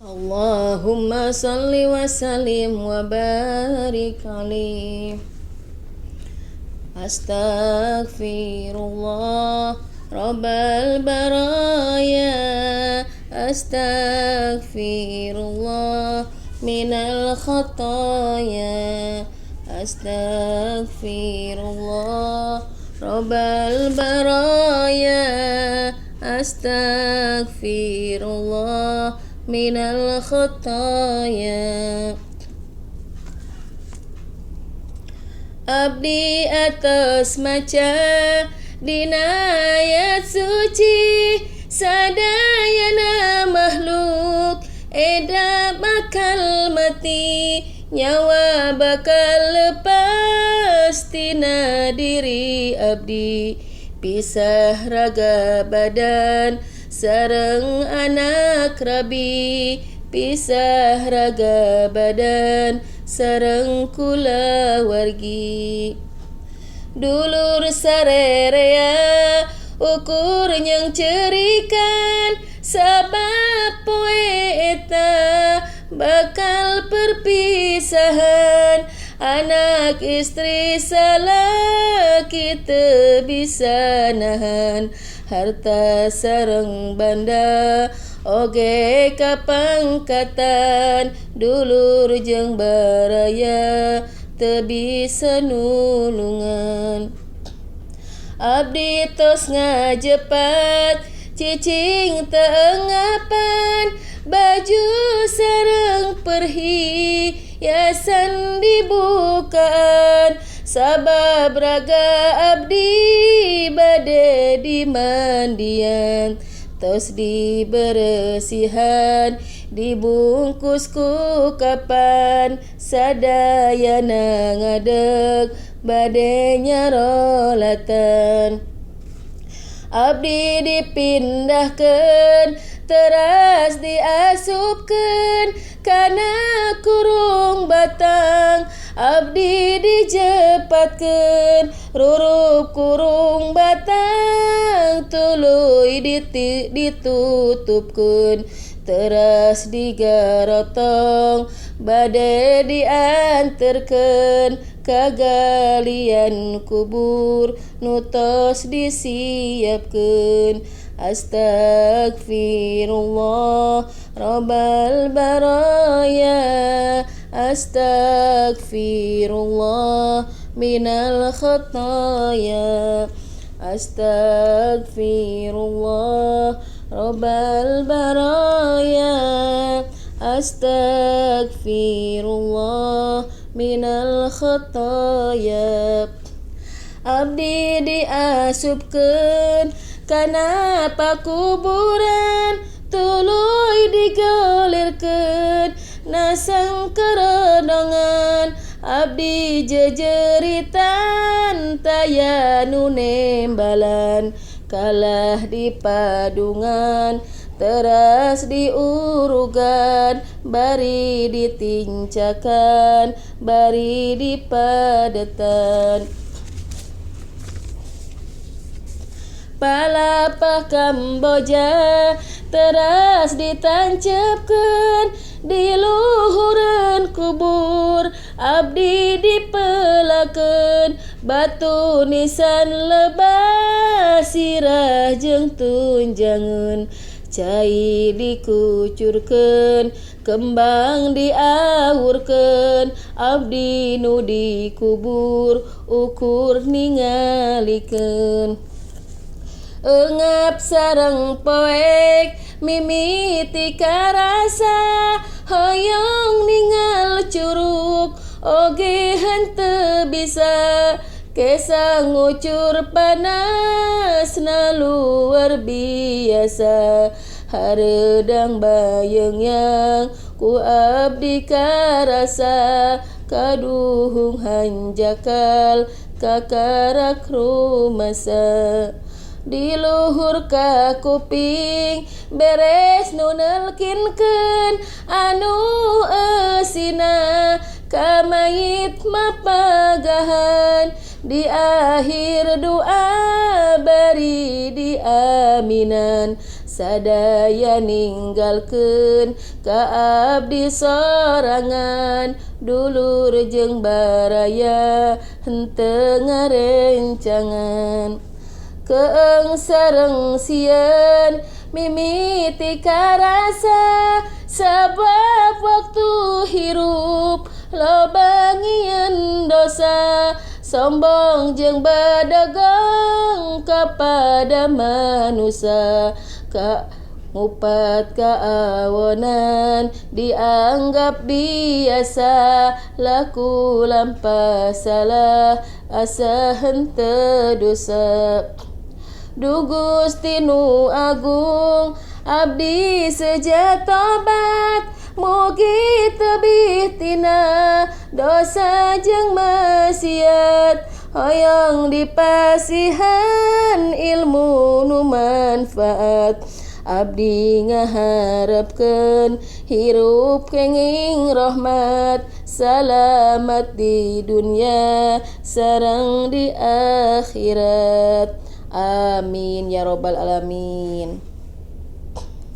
Allahumma salli wa sallim wa barik alaihi. Astaghfirullah rabbal baraya, astaghfirullah minal khataya, astaghfirullah rabbal baraya, astaghfirullah minal khataya. Abdi atos maca dina ayat suci, sadayana makhluk eda bakal mati, nyawa bakal lepas tina diri abdi, pisah raga badan sareng anak rabi, pisah raga badan sareng kulawargi. Dulur sarerea ukur yang cerikan, sabab poe eta bakal perpisahan, anak istri salaki teu bisa nahan, harta sareng banda oge kapangkatan, dulur jeung baraya teu bisa nulungan. Abdi tos ngajepat cicing teu ngapan, baju sareng perhiasan dibukaan, sabab raga abdi bade dimandian, tos diberesihan dibungkus ku kapan, sadayana ngadeg bade nyarolatan. Abdi dipindahkeun teras diasupkeun kana kurung batang, abdi dijepatkeun rurup kurung batang, tuluy ditutupkeun teras digarotong, bade dianterkeun ka galian kubur nu tos disiapkeun. Astaghfirullah rabbal baraya, astaghfirullah minal khataya, astaghfirullah rabbal baraya, astaghfirullah minal khataya. Abdi diasupkeun kana pakuburan, tuluy digolirkeun naseng keredongan, abdi jejeritan taya nu nembalan, kalah di padungan teras diurugan, bari ditincakan bari dipadetan. Palapah Kamboja teras ditancepkeun di luhureun kubur, abdi dipelakeun batu nisan lebah sirah jeung tunjangan, cai dikucurkeun kembang diawurkeun, abdi nu dikubur ukur ningalikeun. Engap sareng poek mimiti karasa, hoyong ningal curug oge henteu bisa, kesa ngucur panasna luar biasa, hareudang bayeung ku abdi karasa, kaduhung hanjakal kakarak rumasa. Di luhur ka kuping beres nu nelkinkeun, anu eusina ka mayit mapagahan, Di akhir doa bari diaminan, sadaya ninggalkeun ka abdi sorangan. Dulur jeung baraya henteu ngarencangan, keeng sareng sieun mimiti karasa. Sabab waktu hirup loba ngieun dosa, sombong jeung badagong kapada manusia. Ka ngupat kaawonan dianggap biasa, laku lampah salah asa henteu dosa. Duh Gusti nu agung abdi seja tobat, mugi tebih tina dosa jeung maksiat. Hoyong dipasihan ilmu nu manfaat, abdi ngaharepkeun hirup kenging rahmat. Salamat di dunia sareng di akhirat. Amin ya robbal alamin.